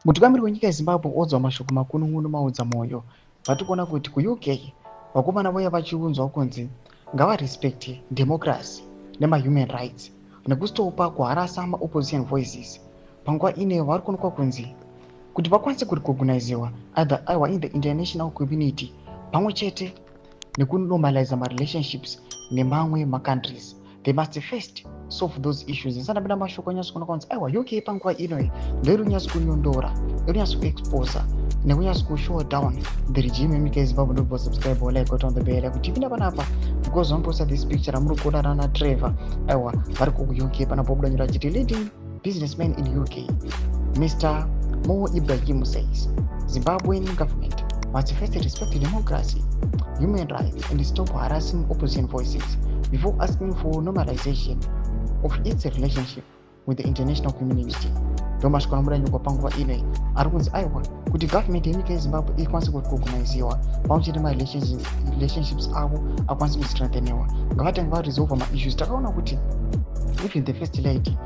Mutungamiri wenyika yeZimbabwe odzwa mashoko makunun'unu maodza mwoyo. Vatiri kuona kuti kuUK vakomana vouya vachiunzwa kunzi ngavarespecte democracy nemahuman rights nekustopa kuharasa maopposition voices. Panguva ino vari kuonekwa kunzi kuti vakwanise kurecogniziwa either aiwa in the international community pamwe chete nekunormalize marelationships nemamwe macountries, they must first solve those issues. Ndisandapinda mashoko anyatso kuona kunzi aiwa UK panguva inoyi ndoiri kunyatso kunyondora, iri kunyatso kuexposa nekunyatso kushow down the regime yenyika yeZimbabwe. Ndobva subscribe or like, on the bell kuti tipinda panapa, because vanoposta this picture ramuri kuona rana Trevor, aiwa vari kuUK panapa vobuda nyora achiti, "Leading businessman in UK Mr Mo Ibrahim says Zimbabwean government must first respect democracy, human rights and stop harassing opposition voices before asking for normalization of its relationship with the international community." Ndo mashoko anobuda nyokwa panguva ino ari kunzi aiwa kuti government yenyika yeZimbabwe ikwanise kurecogniziwa pamwe chete marelationships avo akwanise kustrengtheniwa, ngavatange varesolva maissues. Takaona kuti even the First Lady,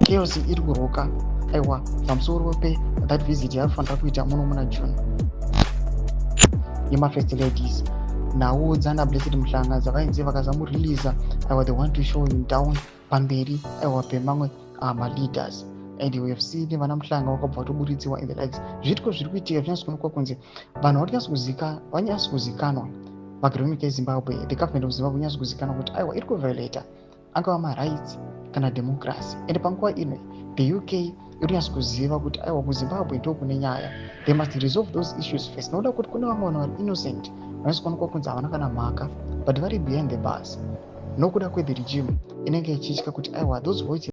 chaos iri kuroka aiwa pamusoro pethat visit yaanofanira kuita muno muna June yemafirst ladies. Nhau dzana Blessed Mhlanga dzavainzi vakazamureleasa, aiwa they want to show him down pamberi aiwa pemamwe maleaders, and we have seen vana Mhlanga vakabva vatoburitsiwa in the likes. Zviitiko zviri kuitika zvinyatso kuonekwa kunzi vanhu vanyatso kuzikanwa, vagari venyika yeZimbabwe, the government of Zimbabwe nyatso kuzikanwa kuti aiwa iri kuviolata angava marights kana democracy. And panguva ino the UK iri kunyatso kuziva kuti aiwa kuZimbabwe ndo kune nyaya. They must resolve those issues first, nokuda kuti kune vamwe vanhu vari innocent vanonyatso kuonekwa kunzi havana kana mhaka, but vari behind the bars nokuda kwethe regime inenge ichitya kuti aiwa those voices